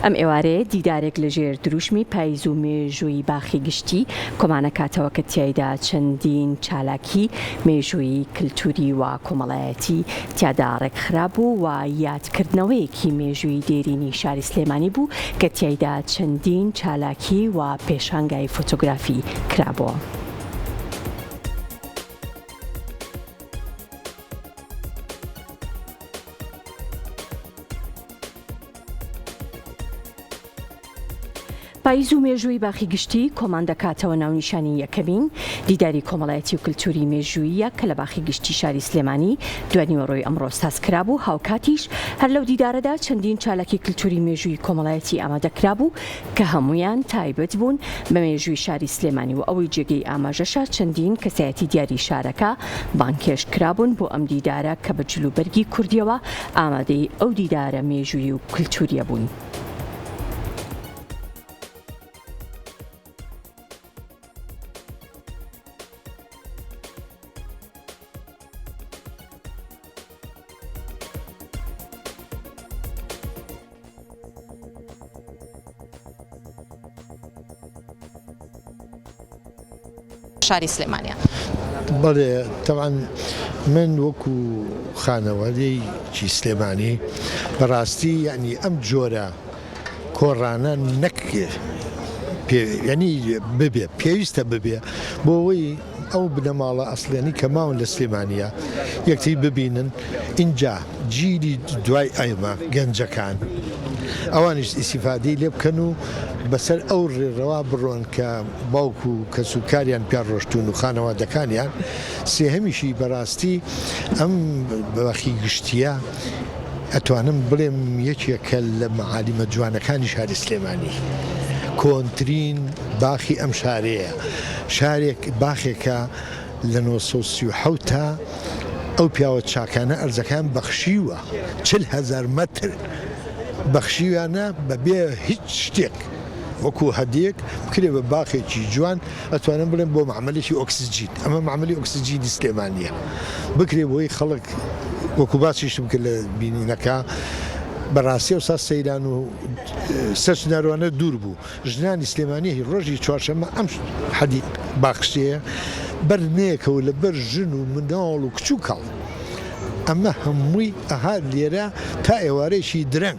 ئەم ئێوارەیە دیدارێک لە ژێر دروشمی پایز و مێژووی باخی گشتی کۆمانەکاتەوە کە تیایدا چەندین چالاکی مێژوویی، کلتوری و کۆمەڵایەتی تیادا ڕێکخرابوو و یادکردنەوەیەکی مێژووی دێرینی شاری سلێمانی بوو کە تیایدا چەندین چالاکی و پێشانگای فۆتۆگرافی کرابووە. پایز و مێژووی باخی گشتی کۆمان دەکاتەوە ناونیشانی یەکەمین دیداری کۆمەڵایەتی و کلتوری مێژووییە کە لە باخی گشتی شاری سلێمانی دوانیوەڕۆی ئەمڕۆ سازکرابوو، هاوکاتیش هەر لەو دیدارەدا چەندین چالاکی کلتوری مێژووی کۆمەڵایەتی ئامادەکرابوو کە هەموویان تایبەت بوون بە مێژووی شاری سلێمانی و ئەوەی جێگەی ئاماژەشە چەندین کەسایەتی دیاری شارەکە بانگهێشت کرابوون بۆ ئەم دیدارە کە بە جلوبەرگی کوردیەوە ئامادەی ئەو دیدارە مێژوویی و کلتوریە بوون. شاری سلێمانیە. بەڵێ تەبعەن من وەکو خانەوادەیەکی سلێمانی بەڕاستی یەعنی ئەم جۆرە کۆڕانە نەک یەعنی ببێ پێویستە ببێ بۆ ئەوەی ئەو بنەماڵە ئەسڵیانەی کە ماون لە سلێمانییە یەکتری ببینن، ئینجا جیلی دوای ئێمە گەنجەکان ئەوانیش ئیسیفادەی لێ بکەن و بەسەر ئەو ڕێڕەوە بڕۆن کە باوک و کەسوکاریان پیا ڕۆشتوون و خانەوادەکانیان، سێهەمیشی بەڕاستی ئەم باخی گشتییە ئەتوانم بڵێم یەکێکە لە مەعالیمە جوانەکانی شاری سلێمانی، کۆنترین باخی ئەم شارەیە، شارێک باخێکە لە 937 تا ئەو پیاوە چاکانە ئەرزەکەیان بەخشیوە، 40 هەزار مەتر بەخشیویانە بەبێ هیچ شتێک وەکو هەدیەک بکرێ بە باخێکی جوان، ئەتوانم بڵێم بۆ مەعمەلێکی ئۆکسجین، ئەمە مەعمەلی ئۆکسجینی سلێمانییە، بکرێ بۆی خەڵک وەکو باسیشم کرد لە بینینەکە بەڕاستی ئەوسا سەیران و سەرچناروانە دوور بوو، ژنانی سلێمانی ڕۆژی چوارشەممە ئەم حەدیق باخچەیە بەر نەیەکەوە لە بەر ژن و منداڵ و کچ و کاڵ ئەمە هەمووی ئەهات لێرە تا ئێوارەیەکی درەنگ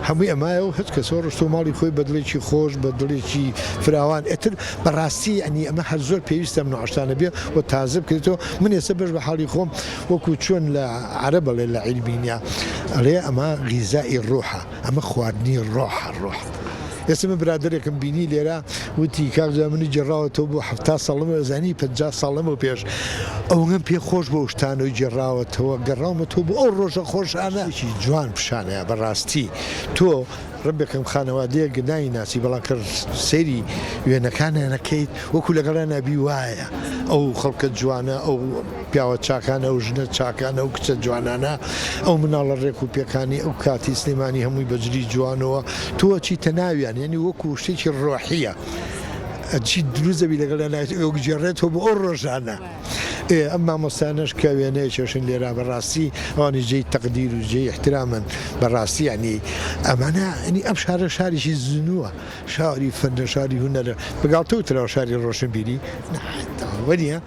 هەمووی ئەمایە و هەچ کەسەوە ڕۆشتەوە ماڵی خۆی بە دڵێکی خۆش بە دڵێکی فراوان ئێتر بەڕاستی یعنی ئەمە هەر زۆر پێویستە ئەم نوعشتانە بێ و تازە بکرێتەوە من ئێستا بەش بە حاڵی خۆم وەکو چۆن لە عەرەب ئەڵێ لە عیلمی نیە ئەڵێ ئەمە غیزائی ڕوحە ئەمە خواردنی ڕۆحە ڕۆح. ئێستا من برادەرێکم بینی لێرە وتی کاک جا منی گێڕاوەتەوە بۆ 70 ساڵ لەمەوە زانی 50 ساڵ لەمەو پێش ئەوەنگەم پێ خۆش بۆ ئەو شتانەی گێڕاوەتەوە گەڕاومەتەوە بۆ ئەو ڕۆژە خۆشانە جوان پیشانەیە بەڕاستی تۆ ڕەبێکم خانەوادەیەک نایناسی بەڵام کە سەیری وێنەکانیان ئەکەیت وەکو لەگەڵیان ئەبی وایە ئەو خەڵکە جوانە ئەو پیاوە چاکانە ئەو ژنە چاکانە ئەو کچە جوانانە ئەو مناڵە ڕێک و پێکانی ئەو کاتی سلێمانی هەمووی بە جلی جوانەوە تۆ ئەچیتە ناویان یعنی وەکو شتێکی ڕۆحیە ئەچی دروست دەبی لەگەڵیان ئەوگێڕێتەوە بۆ ئەو ڕۆژانە. ئێ ئەم مامۆستایانەش کە وێنەیە کێشن لێرە بەڕاستی ئەوانیش جێی تەقدیر و جێی ئیحترامن بەڕاستی یانی ئەمانە یانی ئەم شارە شارێکی زنووە شاری فەنە شاری هونەرە بە گاڵتە وتراوە شاری ڕۆشنبیری نا وەنیە؟